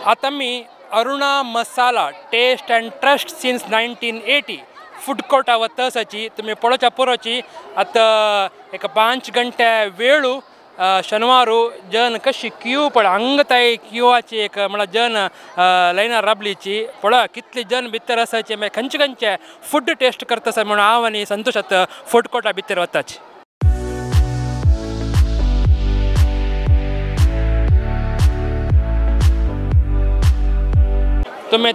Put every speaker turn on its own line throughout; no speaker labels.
आतां आमी Aruna Masala taste and trust since 1980 food Carta वतसाची तुमी पळोवच्या पुरोची। आतां एक 5 घंटे वेळू शनिवारू जन कशी क्यू पळ हांगा क्यूआची एक म्हळ्यार जन लायनार राबलीची पळय कितली जन भितर आसाची मागीर खंयचे खंयचे फूड टेस्ट करता आसा म्हणून हांव आनी संतोष आतां फूड कोर्टा भितर वताची। तुमी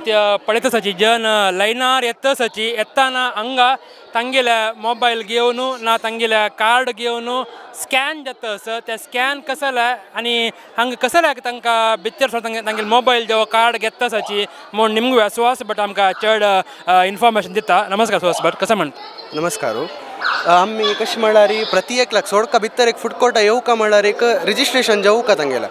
पळयत आसाची जन लायनार येता आसाची येताना हांगा तांगेले मोबायल घेवन ना तांगेले कार्ड घेवन स्कॅन जाता आसा ते स्कॅन कसले आनी हांगा कसले तांकां भितर तांगेले मोबायल जेव कार्ड घेता आसाची म्हूण निमगुया सुहास भट आमकां चड इन्फॉर्मेशन दिता। नमस्कार सुहास भट, कसं म्हणटा?
नमस्कार। आमी कशें म्हळ्यार प्रति एकल्याक सोडका भितर एक फूड कोर्टा येवका म्हळ्यार एक रजिस्ट्रेशन जावका तांगेलें।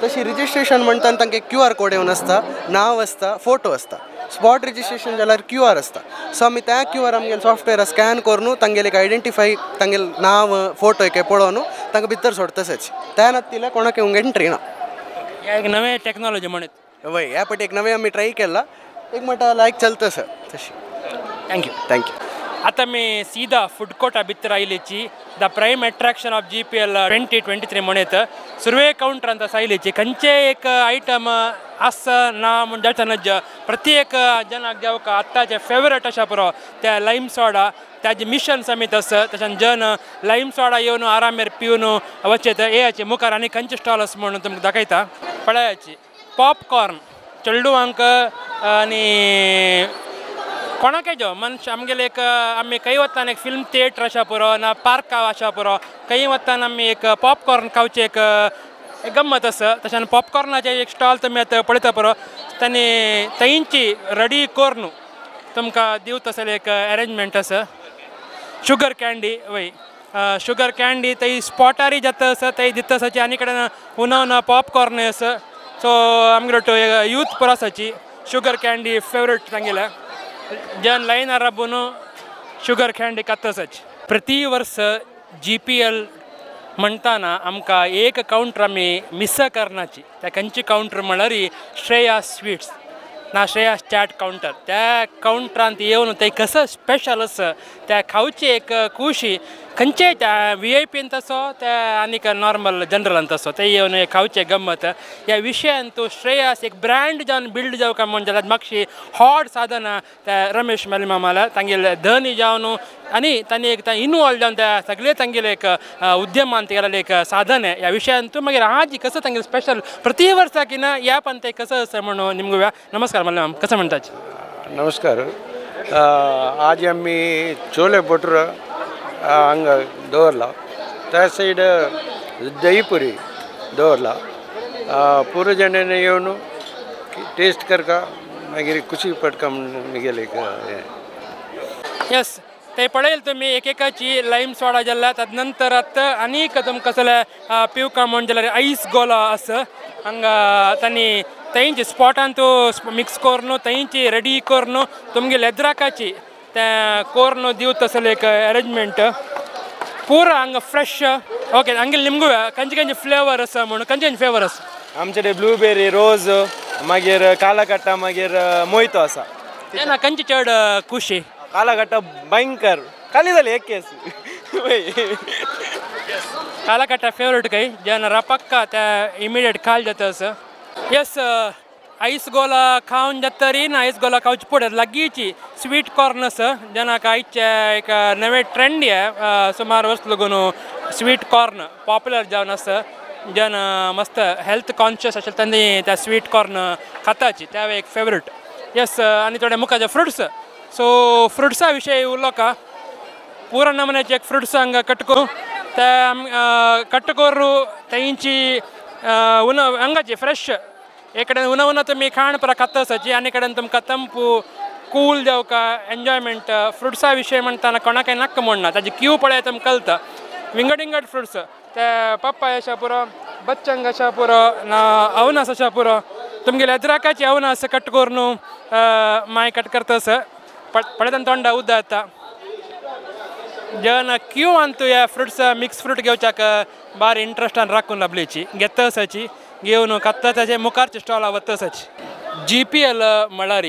तशी रजिस्ट्रेशन म्हणटा तांकां क्यू आर कोड येवन आसता, नांव आसता, फोटो आसता। स्पॉट रजिस्ट्रेशन जाल्यार क्यू आर आसता। सो आमी त्या क्यू आर आमगेले सॉफ्टवेअर स्कॅन करून तांगेले एक आयडेंटिफाय तांगेले नांव फोटो एक पळोवन तांकां भितर सोडतसच त्या नातिल्या कोणाक येवंक एंट्री ना।
एक नवे टॅक्नॉलॉजी म्हणत
वय ह्या पटी एक नवे आमी ट्राय केला एक म्हणटा लायक चलता सर तशी।
Thank you.
Thank you.
आतां आमी सीधा फूड कोर्टा भितर आयलेची the prime attraction of GPL 2023 म्हणत सुरवे कावंटरांत आयलेची खंयचे एक आयटम आसा ना म्हूण जाता प्रत्येक जनाक जेवका आत्ताचे फेवरेट आसा पुरो त्या लायम सोडा ताजे मिशन समेत आसा तशें जन लायम सोडा येवन आरामेर पिवन वचेत येयाचे मुखार आनी खंयचे स्टॉल आसा म्हणून तुमकां दाखयता। पळयाची पॉपकॉर्न चेडवांक आनी कोणाकय जो मनश आमगेले एक आमी खंय वतना एक फिल्म थिएटर आसा पुरो ना पार्का आसा पुरो खंय वतना आमी एक पॉपकॉर्न खावचें एक गम्मत आसा। तशें पॉपकॉर्नाचें एक स्टॉल तुमी आतां पळयता पुरो तांणी थंयची रेडी करून तुमकां दिवता तसलें एक एरेंजमेंट आसा। शुगर कँडी वय शुगर कँडी थंय स्पॉटारय जाता आसा थंय दिता आसाची आनी कडेन उना उना पॉपकॉर्नय आसा। सो आमगेलो यूथ पुरो आसाची शुगर कँडी फेवरेट तांगेलें जन लायनार राबून शुगर कँडी खातसच। प्रति वर्स GPL म्हणटाना आमकां एक कावंटर आमी मिस करनाची त्या खंयची कावंटर म्हळ्यार श्रेया स्वीट्स ना श्रेया चाट कावंटर। त्या कावंटरांत येवन ते कसं स्पेशल आसा त्या खावची एक खुशी खंयचे त्या VIP तसो त्या आनीक नॉर्मल जनरलान तसो ते येवन खावचे गम्मत ह्या विशयान तूं श्रेयास एक ब्रँड जावन बिल्ड जावका म्हूण जाल्यार मातशी हॉट साधना त्या रमेश मलिमामाला तांगेले धनी जावन आनी तांणी एक इनवॉल्व जावन त्या सगळे तांगेले एक उद्यमान केलेलें एक साधन ह्या विशयान तूं मागीर आज कसं तांगेलें स्पेशल प्रति वर्साक ना ह्या पण ते कसं आसा म्हणून निमगुया। नमस्कार मल्लमाम, कसं म्हणटाच?
नमस्कार। आज आमी छोले भटुरा हांगा दवरला, त्या सायड दहीपुरी दवरला। पुरो जाणांनी येवन टेस्ट करका मागीर खुशी पडका म्हणून गेले।
येस ते पळयल तुमी एकेकाची लायम सोडा जाल्या तद नंतर आतां आनीक तुमकां कसले पिवका म्हूण जाल्यार आयस गोला आसा हांगा तांणी थंयचे स्पॉटान तूं मिक्स करून थंयची रेडी करून तुमगे लेद्राकाची ते कोर्न दिवता तसलें एक एरेंजमेंट पुरो हांगा फ्रेश। ओके हांगेले निमगुया खंयचे खंयचे फ्लेवर आसा म्हणून खंयचे खंयचे फ्लेवर आसा?
आमचे ब्लूबेरी रोज मागीर कालाकट्टा मागीर मोयतो आसा।
ना खंयचे चड खुशी?
कालाकट्टा भयंकर खाली जाली एक केस।
कालाकट्टा फेवरेट काय जेन्ना रपक्का त्या इमिडिएट खाल जाता आसा। येस आयस गोला खावन जातरी ना आयस गोला खावचे पडत लागींची स्वीट कॉर्न आसा जेन्ना आयचे एक नवे ट्रेंडी सुमार वर्स लागून स्वीट कॉर्न पॉप्युलर जावन आसा जेन्ना मस्त हेल्थ कॉन्शियस आशिल्ले तांणी त्या स्वीट कॉर्न खाताची त्या एक फेवरेट। येस आनी थोडे मुखाचे फ्रुट्स सो फ्रुट्सा विशयी उलोवका पुरा नमुन्याचे एक फ्रुट्स हांगा कट करून ते कट करून तेंची उन हांगाची फ्रेश एक कडेन उना उना तुमी खाण पुरा खाता आसाची आनी कडेन तुमकां तंपू कूल जावका एन्जॉयमेंट फ्रुट्सा विशय म्हणटाना कोणाकय नाका म्हणना ताजी क्यू पळय तुमकां कळटा विंगड विंगड फ्रुट्स ते पप्पाय आसा पुरो बच्चंग आसा पुरो ना अवनास आसा पुरो तुमगेले अद्राकाची अवनास कट करून माय कट करता आसा पळयतना तोंडा उदक येता। जन क्यू आनी तूं ह्या फ्रुट्स मिक्स फ्रूट घेवच्याक बार इंट्रस्टान राखून लाबलेची घेता आसाची। घेवन कत्तताचे मुखारचे स्टॉला वतसाचे जी पी एल म्हळ्यार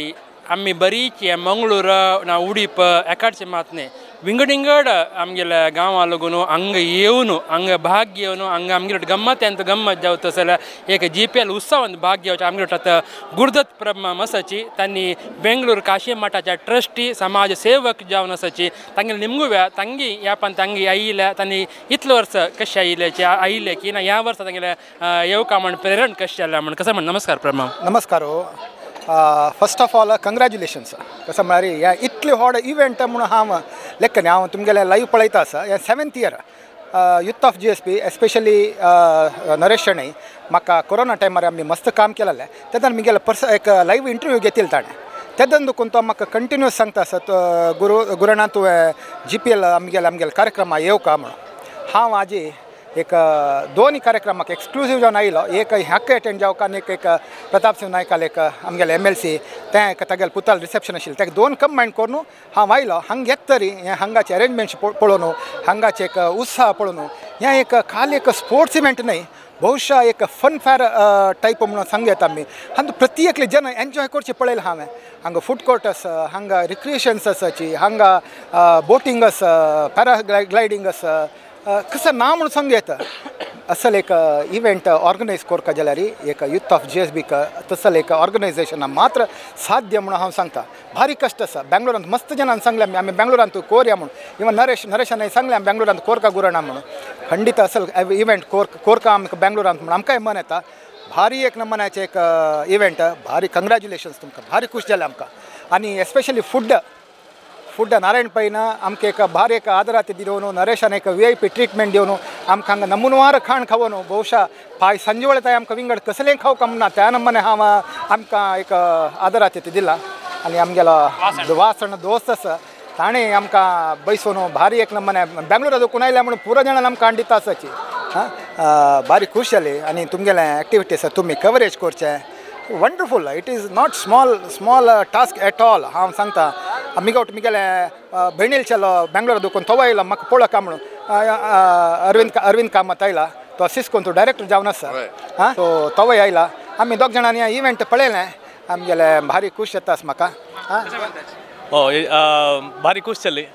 आमी बरीच मंगळूर ना उडीप एकाडचे मात न्ही विंगड विंगड आमगेल्या गांवा लागून हांगा येवन हांगा भाग घेवन हांगा आमगेले गम्मत आनी गम्मत जावता जाल्यार एक जी पी एल उत्सवान भाग घेवचे आमगेले आतां गुरुदत्त प्रभा आसाची तांणी बेंगळूर काशी मठाच्या ट्रस्टी समाज सेवक जावन आसाची तांगे निमगुव्या तांगी ह्या पण तांगी आयिल्ल्या तांणी इतले वर्स कशें आयिल्ले आयिल्ले की ना ह्या वर्सा तांगेले येवका म्हण प्रेरण कशें जालें म्हण कसं म्हण. नमस्कार प्रभा.
नमस्कार. First of all congratulations. कसं म्हळ्यार ह्या इतले व्हड इव्हेंट म्हणून हांव लेखन हांव तुमगेलें लायव्ह पळयता आसा. ह्या 7th year youth of G S P especially Naresh Shenoy म्हाका कोरोना टायमार आमी मस्त काम केलेलें तेन्ना म्हगेलें पर्स एक लायव्ह इंटरव्यू घेतिल्लो ताणें तेन्ना देखून तो म्हाका कंटिन्यूस सांगता आसा गुरुणा तुवें जी पी एल आमगेले आमगेले कार्यक्रमा येवका म्हणून. हांव आजी एक दोन कार्यक्रमाक एक्सक्लुजीव जावन आयलो. एक हाका एटेंड जावका आनी एक प्रताप सिंह नायकाल एक आमगेले एम एल सी तें एक तागेले पुताल रिसेप्शन आशिल्लें ताका दोन कंबायन करून हांव आयलो. हांगा येत तरी हें हांगाचे अरेंजमेंट्स पळोवन हांगाचे एक उत्साह पळोवन हें एक खाली एक स्पोर्ट्स इव्हेंट न्हय बहुशा एक फन फेअर टायप म्हणून सांगू येता आमी. हांगा प्रति एकले जन एन्जॉय करचे पळयलें हांवें. हांगा फूड कोर्ट आसा, हांगा रिक्रिएशन्स आसाची, हांगा बोटींग आसा, पॅराग्लायडींग आसा, कसं ना म्हणून सांगू येता. असल एक इव्हेंट ऑर्गनायज करता जाल्यार एक युथ ऑफ जी एस बीक तसल एक ऑर्गनायजेशना मात्र साध्य म्हणून हांव सांगता. भारी कश्ट आसा. बेंगलोरांत मस्त जणांनी सांगलें आमी आमी बेंगलोरांत कोरया म्हणून. इवन नरेशान सांगलें आमी बेंगलोरांत कोरका गुरणा म्हणून. खंडीत असल इव्हेंट कोरका आमकां बेंगलोरांत म्हणून आमकांय मन येता. भारी एक नमनाचें एक इव्हेंट. भारी कंग्रॅच्युलेशन्स तुमकां. भारी खूश जालें आमकां. आनी एस्पेशली फुड नारायण पैन आमकां एक भारी एक आदराती दिवन नरेशान एक वी I P treatment दिवन आमकां हांगा नमुनवार खाण खावन बहुशा पाय सांजे वेळार तांय आमकां विंगड कसलें खावंक ना त्या नमने हांव आमकां एक आदराती दिला. आनी आमगेलो वासण दोस्त आसा ताणें आमकां बैसून भारी एक नमने बेंगलोरा दुखून आयल्या म्हणून पुरो जाणां आमकां हाडून दिता आसाची. हां भारी खूश जाली. आनी तुमगेलें एक्टिविटीज तुमी कवरेज करचें wonderful. It is not small task at all. हांव सांगता मिगवट मिगेले भयणील चलो बेंगलोर दुखून तो आयलो म्हाका पळोवका म्हणून अरविंद कामत आयला तो सिस्कोन तो डायरेक्टर जावन आसा. हां सो तोवय आयला. आमी दोग जाणांनी इव्हेंट पळयलें आमगेले भारी खूश येता म्हाका. हां
हय भारी खूश जाली.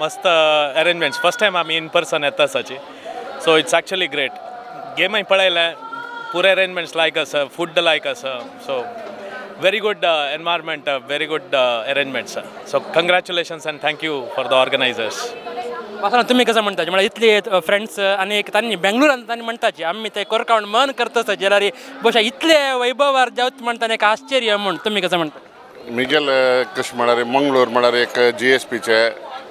मस्त अरेंजमेंट्स. फर्स्ट टायम आमी इन पर्सन येता आसाची. So it's actually great. गेमय पळयलें पुरे अरेंजमेंट्स लायक आसा, फूड लायक आसा. So very good environment, very good arrangements. So congratulations and thank you for the organisers.
वासना तुमी कसं म्हणताचे म्हळ्यार इतले फ्रेंड्स आनी एक तांणी बेंगलोरान तांणी म्हणताचे आमी ते कोरका म्हण मन करता जाल्यार बहुशा इतले वैभवार जावत म्हणटा एक आश्चर्य म्हूण तुमी कसं म्हणटा.
मिगेले कशें म्हळ्यार मंगळूर म्हळ्यार एक जी एस पीचे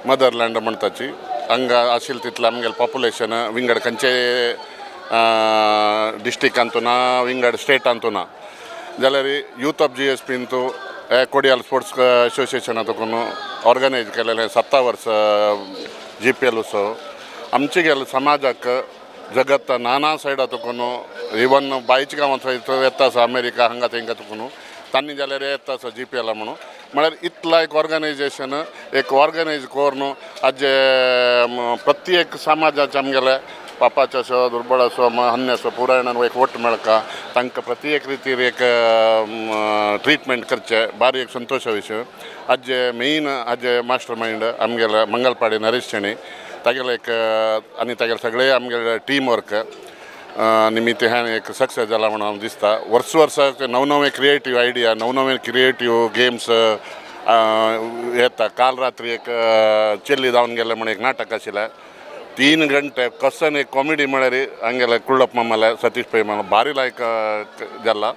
मदरलँड म्हणटाची. हांगा आशिल्लें तितलें आमगेलें पॉप्युलेशन विंगड खंयचे डिस्ट्रिक्टांतू ना विंगड स्टेटांतू ना जाल्यार यूथ ऑफ जी एस पीन तूं कोडियाल स्पोर्ट्स एसोसिएशना तुकून ऑर्गनायज केलेलें 7 वर्स जी पी एल उत्सव. आमचे गेले समाजाक जगत नाना सायडा तुकून इवन बायच्या गांवांत येता आसा अमेरिका हांगा तेंका तुकून तांणी जाल्यार येता आसा जी पी एला म्हणून. म्हळ्यार इतलो एक ऑर्गनायजेशन एक ऑर्गनायज करून आजे प्रत्येक समाजाचे आमगेले पापाचो असो दुर्बळ असो हन्य असो पुरायणान एक वट मेळका तांकां प्रत्येक रितीर एक ट्रिटमेंट करचें भारी एक संतोश विशय. आजे मेन आजे मास्टर मायंड आमगेले मंगलपाडी नरेश शेणी तागेले एक आनी तागेले सगळे आमगेले टीम वर्क निमित्त हें एक सक्सेस जाला म्हणून हांव दिसता. वर्स वर्साक नव नवे क्रिएटीव आयडिया नव नवे क्रिएटीव गेम्स येता. काल रात्री एक चेल्ली जावन गेले म्हण एक नाटक आशिल्लें 3 घंटे कसन एक कॉमेडी म्हळ्यार हांगेले कुळप मामाले सतीश पै मामा भारी लायक जाला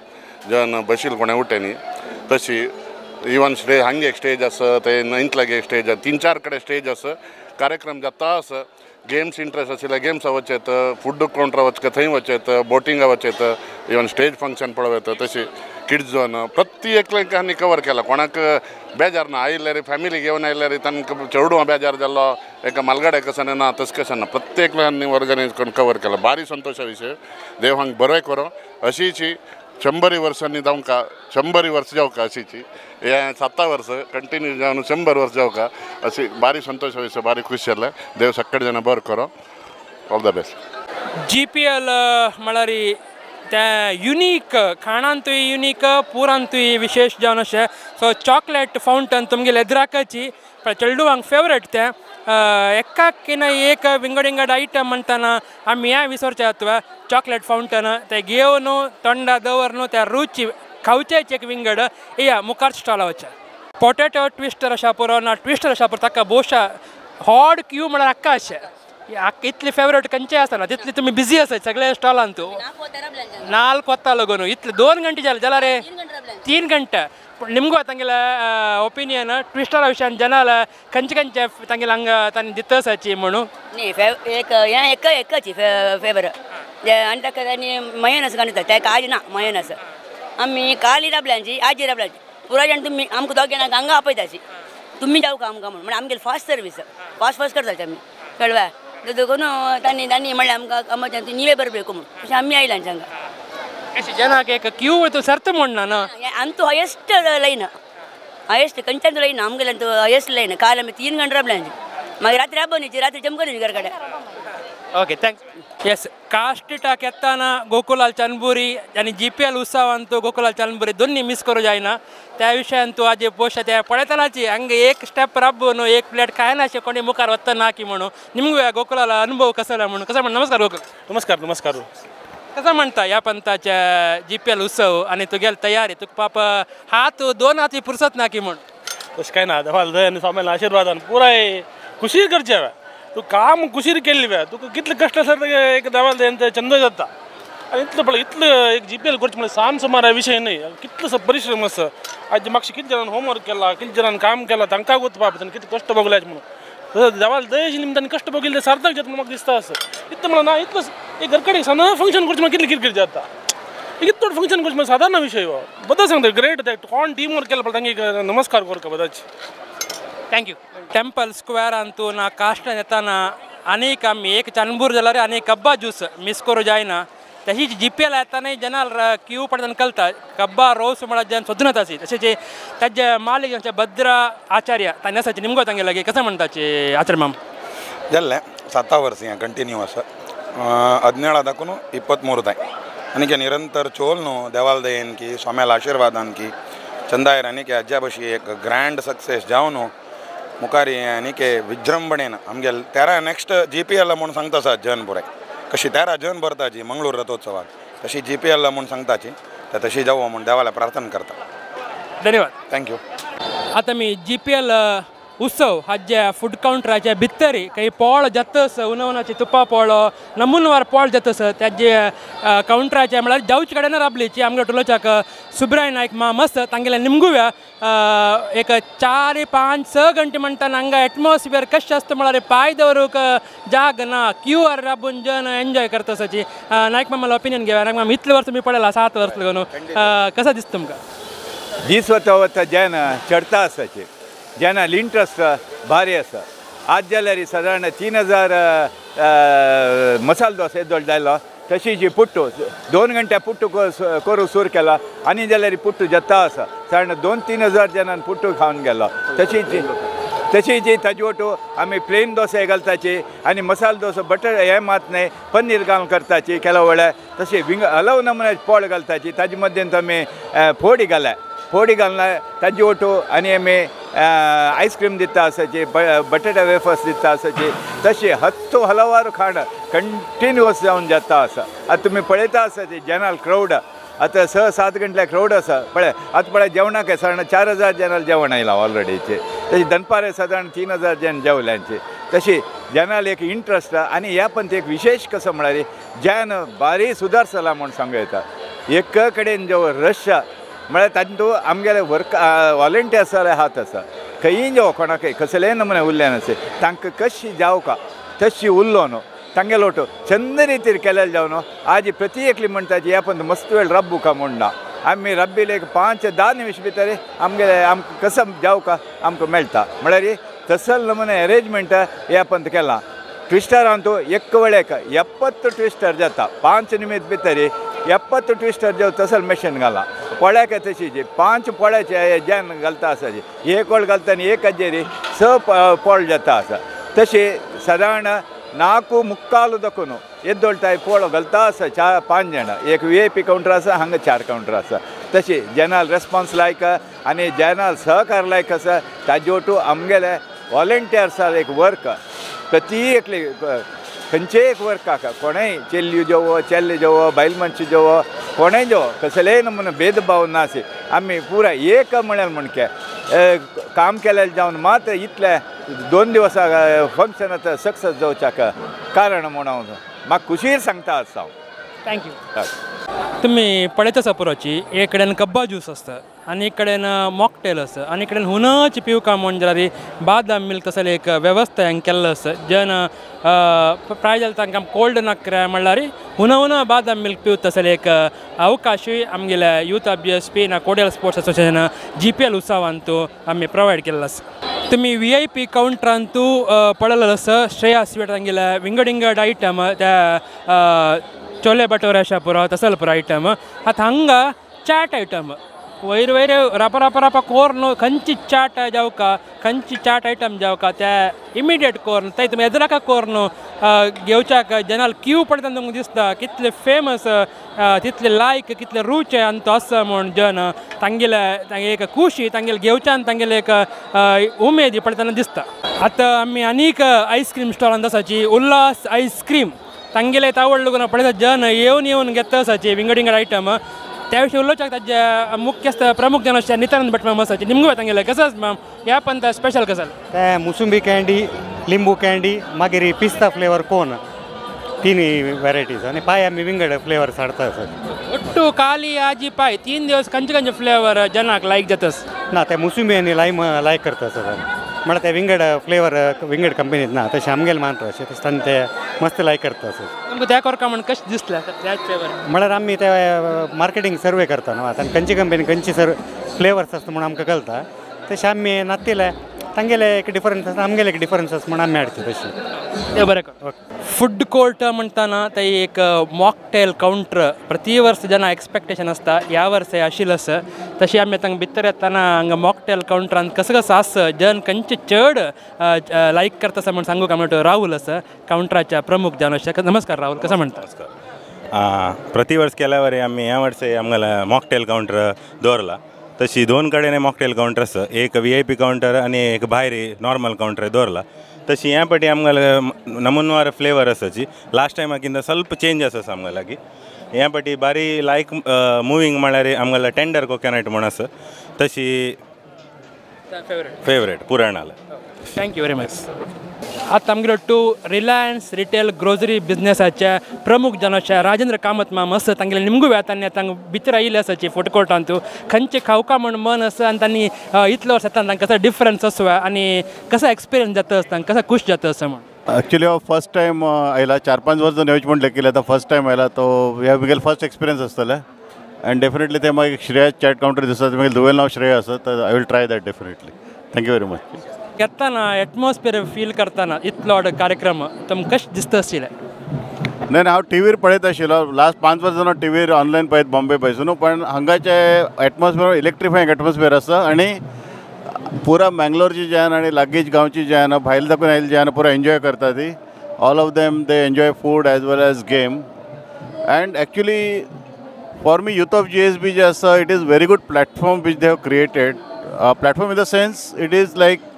जन बशील कोणें उठेनी तशी. इवन स्टेज हांगे एक स्टेज आसा थंय न्हंयतलागे एक स्टेज आसा 3-4 कडेन स्टेज आसा. कार्यक्रम जाता आसा. गेम्स इंट्रस्ट आशिल्ले गेम्सा वचेत, फूड कावंटरा वचका थंय वचेत, बोटिंगा वचेत, इवन स्टेज फंक्शन पळोवं येता. तशी किड्स झोन प्रत्येक आनी कवर केला. कोणाक बेजार ना आयिल्ले फॅमिली घेवन आयिल्ले तांकां चेडवां बेजार जाल्लो एका मालगाडे कशें ना तशें कशें ना प्रत्येक ऑर्गनायज करून कवर केला. भारी संतोशा विशय. देव हांगा बरें करो अशीची 100 वर्सांनी जावंका 100 वर्स जावका अशीची हे 7 वर्स कंटिन्यू जावन 100 वर्स जावका अशी भारी संतोश विशय. भारी खुश जालें. देव सगळे जाणां बरें करो. All the best.
G P L म्हळ्यार ते युनीक खाणांतूय युनीक पुरांतूय विशेष जावन अशें. सो चॉकलेट फावंटन तुमगेले एद्राकाची चेडुवांक फेवरेट तें. एकाक ना एक विंगड विंगड आयटम म्हणटना आमी हें विसरचे जाता चॉकलेट फावंटन ते घेवन तोंडा दवर त्या रुची खावचेच एक विंगड. या मुखार स्टॉला वचचे पोटेटो ट्विस्टर अशा पुरो ना ट्विस्टर अशा पुरो ताका बोशा हॉड क्यू म्हळ्यार आक्का अशें इतली फेवरेट खंयचे आसना तितली तुमी बिजी आसात सगळे स्टॉलान. तूं नाल्क वता लागून इतले 2 घंटे जाले जाल्यार रे 3 घंटे. पूण निमगो तांगेले ओपिनियन ट्विस्टरा विशयान जनाल खंयचे खंयचे तांगेले हांगा तांणी दिता आसाची म्हणून
न्ही एक हें एक एकच फेवर आनी ताका तांणी मयनस घालता ताका आज ना मयनस आमी काल राबल्यांची आज राबल्यांची पुराय जाण तुमी आमकां दोग जाणांक हांगा आपयताची तुमी जावं का आमकां म्हणून आमगेले फास्ट सर्वीस फास्ट फास्ट करताची आमी कळवा देखून तांणी तांणी म्हणलें आमकां आमच्या नीवे बरಬೇಕು म्हणून तशें आमी आयला हांगा.
जनाक एक क्यू तूं सर्त म्हणना ना
आमचो हायेस्ट लायन हायेस्ट खंयच्यान लायन आमगेले हायेस्ट लायन. काल आमी 3 घंटे राबल्यांची मागीर रात्री राबोवची रात्री जमकली घर कडेन.
Okay thanks. S कास्टिटाक येताना गोकुलाल चनबुरी आनी GPL उत्सवांतू गोकुलाल चनबुरी दोन्ही मिस करूं जायना. त्या विशयान तूं आज पोश त्या पळयतनाची हांगा एक स्टेप राबून एक प्लेट खायनाशे कोणी मुखार वतना की म्हणून निमगो गोकुलाल अनुभव कसो म्हणून कसो म्हण. नमस्कार गोकुल.
नमस्कार नमस्कार.
कसं म्हणता ह्या पंथाच्या GPL उत्सव आनी तुगेली तयारी तुका पाप हात 2 हात पुरसत ना की म्हण.
तशें कांय ना देवाल दय आनी स्वाम्याल्या आशिर्वादान पुराय खुशीर करचें हांवें. तूं काम कुशीर केल्ली बे तुका कितले कश्ट आसा एक देवाल दयेन चंद जाता आनी इतलो पळय इतलो एक GPL करचें म्हळ्यार सान सुमार विशय न्हय कितलो परिश्रम आसा. आज मातशें कितले जाणान होमवर्क केला कितले जाणान काम केलां तांकां गोत बाब तांणी कितले कश्ट भोगल्यात म्हणून देवाल दयेच्या निमतान कश्ट भोगिल्ले सार्थक जाता म्हणून म्हाका दिसता आसा. इतलें म्हणल्यार ना इतलो एक घर कडेन सान फंक्शन करचें म्हणल्यार कितलें किरकिर जाता इतलो फंक्शन करचें म्हणल्यार सादारण विशय हो. बदल सांगता ग्रेट ते कोण टीम वर्क केला पळय तांकां नमस्कार करता बदाची.
Thank you. Temple स्क्वेरांतू ना कास्टान येताना आनीक आमी एक चनबूर जाल्यार आनी कब्बा ज्यूस मिस करूं जायना. तशीच GPL येताना जनाल क्यू पडताना कळता कब्बा रोस म्हळ्यार जन सोदून येताची. तशेंच ताजे मालीक आमचे भद्रा आचार्य तांणी आसाचे निमगो तांगे लागीं कसं म्हणटाचे आचार्य माम.
जाल्लें 7 वर्स हें कंटिन्यू आसा 17 दाखून 23 ताय आनी निरंतर चोल न्हू देवाल दयेन की स्वाम्याला आशिर्वादान की चंदायर आनी अज्जा बशी एक ग्रँड सक्सेस जावन न्हू मुखार आनी विजृंभणेन आमगेले तेरा नेक्स्ट GPL म्हूण सांगता आसा जन पुराय कशी 13 जन भरताची मंगळूर रथोत्सवाक तशी GPL म्हूण सांगताची तर तशी जावं म्हूण देवाला प्रार्थना करता.
धन्यवाद.
Thank you.
आतां आमी GPL उत्सव हाज्या फूड कावंटराच्या भितरी काही पोळ जातस उनवनाची तुपा पोळो नमुनवार पोळ जातस त्याजे कावंटराचे म्हळ्यार जावचे कडेन राबलीची आमगे टुलोच्याक सुब्राय नायक मा मस्त तांगेले निमगुव्या एक 4, 5, 6 घंटे म्हणटाना हांगा एटमॉस्फियर कशें आसता म्हळ्यार पांय दवरूंक जाग ना क्यू आर राबून जन एन्जॉय करता आसाची. नायक मामाला ओपिनियन घेवया. नायक मामा इतले वर्स तुमी पळयला 7 वर्स लागून कसो दिसता तुमकां?
दीस वता वता जेन्ना चडता आसाचे जेन्ना इंट्रस्ट भारी आसा. आज जाल्यार सादारण 3000 मसाल दोसा येदोळ जालो तशी जी पुट्टू 2 घंटे पुट्टू करूं सूर केला आनी जाल्यार पुट्टू जाता आसा सादारण 2-3 हजार जाणान पुट्टू खावन गेलो. तशी जी ताजे वटू आमी प्लेन दोसा घालताची आनी मसाल दोसा बटर हे मात न्हय पनीर घालून करताची केलो वेळार तशें विंग हलव नमुन्याचे पोळ घालताची ताजे मद्देन आमी फोडी घाल्या फोडी घालना ताजे वटू आनी आमी आयस्क्रीम दिता आसाची बटाटा वेफर्स दिता आसाची. तशें हत्तो हलवार खाण कंटिन्युअस जावन जाता आसा. आतां तुमी पळयता आसाची जनरल क्रावड आतां 6-7 घंटे क्रावड आसा पळय. आतां पळय जेवणाक सादारण 4000 जनाल जेवण आयलां ऑलरेडीचे. तशें दनपारे सादारण 3000 जण जेवल्यांचे. तशी जनाल एक इंट्रस्ट आनी ह्या पंथ एक विशेष कसो म्हळ्यार जन बारी सुदार जाला म्हूण सांगूं येता. एक कडेन जो रश म्हळ्यार तातूंत आमगेले वर्क वॉलंटियर्स हात आसा खंयी जेव कोणाकय कसलेय नमुने उरले नासे तांकां कशी जावका तशी उरलो न्हू तांगेलो वटो चंद रितीर केलेले जावन न्हू. आज प्रति एकली म्हणटाची ह्या पंथ मस्त वेळ रब्बुका म्हूण ना आमी रब्बीले एक 5-10 निमिश भितर आमगेले आमकां कसम जावका आमकां मेळटा म्हळ्यार तसल नमुने अरेंजमेंट ह्या पंथ केलां. ट्विस्टरांतू एक वेळेक 70 ट्विस्टर जाता 5 निमित भितर 70 ट्विस्टर जेव तसल मशीन घाला पोळ्याक तशीच 5 पोळ्याचे जन घालता आसाची एक वळ घालता आनी एक हाजेर 6 पोळ जाता आसा. तशें सादारण 4:45 दकून येद्दोळटाय पोळो घालता आसा 4-5 जाणां एक VIP counter आसा हांगा 4 कावंटर आसा तशी जनरल रेस्पॉन्स लायक आनी जनरल सहकार लायक आसा ताजे ओटू आमगेले वॉलंटियर्सां एक वर्क प्रति एकले खंयचेय एक वर्काक कोणेय चेल्ल्यो जेवो चेल्ले जेवो बायल मनशां जेवो कोणेय जेवो कसलेय नमुने भेदभाव नासी आमी पुरा एक म्हळ्यार म्हणके काम केलें जावन मात इतले 2 दिवसां फंक्शन आतां सक्सेस जावच्याक कारण म्हणून हांव म्हाका खुशीर सांगता आसा हांव.
Thank you. तुमी पळयता आसा पुरोची एक कडेन कब्बा ज्यूस आसता आनी एक कडेन मॉकटेल आसा आनी एक कडेन हुनच पिवका म्हूण जाल्यार बादाम मिल्क तसले एक वेवस्था हांगा केल्लो आसा जन प्राय जाल्यार तांकां कोल्ड नाकरे म्हणल्यार हुना हुना बादाम मिल्क पिवता तसले एक अवकाशूय आमगेल्या यूथ ऑफ GSP ना कोडियल स्पोर्ट्स असोसिएशन GPL उत्सवांतू आमी प्रोवायड केल्लो आसा. तुमी VIP कावंटरांतू पळयलेलो आसा श्रेया स्वीट तांगेल्या विंगड विंगड आयटम त्या चोले भटोरे अशा पुरो तसल पुरो आयटम आतां हांगा चाट आयटम वयर वयर रापा रापा रापा कोर्न खंयची चाट जावका खंयची चाट आयटम जावका त्या इमिडिएट कोर्न थंय तुमी एदराका कोर्न घेवच्याक जनाल क्यू पडटा तुमकां दिसता कितले फेमस तितले लायक कितले रुच आनी तो आसा म्हूण जन तांगेले तांगे एक खुशी तांगेले घेवच्यान तांगेले एक उमेद पडटना दिसता. आतां आमी आनीक आयस्क्रीम स्टॉलांत आसाची उल्हास आयस्क्रीम तांगेले तावड पळयता जन येवन येवन घेता आसाची विंगड विंगड आयटम त्या विशीं उलोवच्याक ताजे मुख्यस्थ प्रमुख जन अशे नित्यानंद भट मॅम आसाचे निमगो तांगेले कसं मॅम ह्या पंत स्पेशल कसं
ते मुसुंबी कँडी लिंबू कँडी मागीर पिस्ता फ्लेवर कोन 3 व्हेरायटीज आनी पाय आमी विंगड फ्लेवर्स हाडता आसा
ಒಟ್ಟು ಖಾಲಿ आजी पाय 3 दिवस खंयचे खंयचे फ्लेवर जनाक लायक जातस
ना ते मुसुंबी आनी लायम लायक करता सर म्हळ्यार ते विंगड फ्लेवर विंगड कंपनीत ना तशें आमगेले मानता अशें तशें ते मस्त लायक करता सर.
तुमकां त्या कोरका म्हण कशें दिसलें त्याच फ्लेवर
म्हळ्यार आमी ते मार्केटींग सर्वे करता न्हू आतां खंयची कंपनी खंयची सर फ्लेवर्स आसता म्हूण आमकां कळटा तशें आमी नातिले तांगेले एक डिफरन्स आसा आमगेले एक डिफरन्स आसा म्हूण आमी हाडचे तशें
ते बरें. फूड कोर्ट म्हणटाना ते एक मॉकटेल कावंटर प्रति वर्स जेन्ना एक्सपेक्टेशन आसता ह्या वर्स आशिल्लें आसा तशें आमी आतां भितर येतना हांगा मॉकटेल कावंटरान कसो कसो आसा जन खंयचे चड लायक करता आसा म्हूण सांगूंक आमी राहुल आसा कावंटराच्या प्रमुख जावन आसा. नमस्कार राहुल, कसो म्हणटा?
नमस्कार. प्रति वर्स केल्या वरी आमी ह्या वर्स आमगेले मॉकटेल कावंटर दवरला. तशी 2 कडेन मॉकटेल कावंटर आसा, एक VIP counter आनी एक भायर नॉर्मल कावंटर दवरला. तशी ह्या पाटी आमगेले नमुनवार फ्लेवर आसाची लास्ट टायमाकिंत ಸ್ವಲ್ಪ चेंज आसा आमगे लागीं. ह्या पाटी बारी लायक मुवींग म्हळ्यार आमगेले टेंडर कोकोनट म्हूण आसा तशी फेवरेट पुराणाला.
Thank you very much. आतां आमगेलो टू रिलायन्स रिटेल ग्रोसरी बिजनेसाचे प्रमुख जन अशे राजेंद्र कामत माम आसा तांगेले निमगू वेतांनी आतां भितर आयिल्ले आसाची फूड कोर्टांतू खंयचे खावका म्हूण मन आसा आनी तांणी इतलो वर्स येता तांकां कसो डिफरन्स आसा आनी कसो एक्सपिरियन्स जाता आसता कसो खूश जाता आसा म्हूण.
ॲक्च्युली हांव फर्स्ट टायम आयला, 4-5 वर्सां येवचें म्हूण लेखिल्लें, आतां फर्स्ट टायम आयला तो हे म्हगेलो फर्स्ट एक्सपिरियन्स आसतलें आनी डेफिनेटली ते मागीर श्रेया चॅट कावंटर दिसता मागीर धुवेल नांव श्रेया आसा तर I will try that definitely. Thank you very much.
घेतना एटमॉस्फियर फील करतना इतलो कार्यक्रम तुमकां कशें दिसता आशिल्लें?
नाही हांव टीव्हीर पळयत आशिल्लो लास्ट 5 वर्सां टीव्हीर ऑनलायन पळयत बॉम्बे पयसून न्हू, पण हांगाचे एटमॉस्फियर इलेक्ट्रिफाईंग एटमॉस्फियर आसा आनी पुरा मँगलोरची जे आनी लागींच गांवची जे आहा भायल दाखून आयिल्ली जे आहा पुरा एन्जॉय करता ती. All of them they enjoy food as well as game and actually for me youth of GSB जे आसा it is very good platform which they have created. Platform in the sense it is like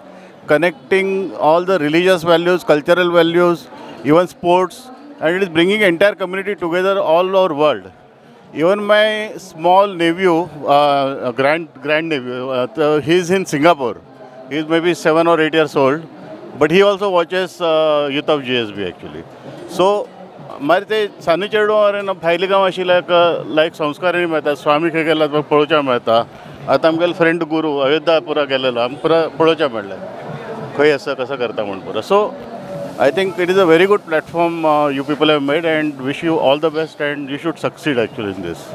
connecting all the religious values, cultural values, even sports, and it is bringing entire community together all over world. Even my small nephew, grand nephew, he is in Singapore. He is maybe 7 or 8 years old, but he also watches Youth of GSB actually. So, मागीर ते सानी चेडूं भायले गांव आशिल्ले लायक संस्कार मेळटा, स्वामी खंय गेला पळोवच्या मेळटा. आतां आमगेलो फ्रेंड गुरू अयोध्या पुरा गेलेलो आमकां पुरा पळोवच्या मेळ्ळें खंय आसा कसो करता म्हूण पुरा. So I think it is a very good platform you people have made and wish you all the best and you should succeed actually in this.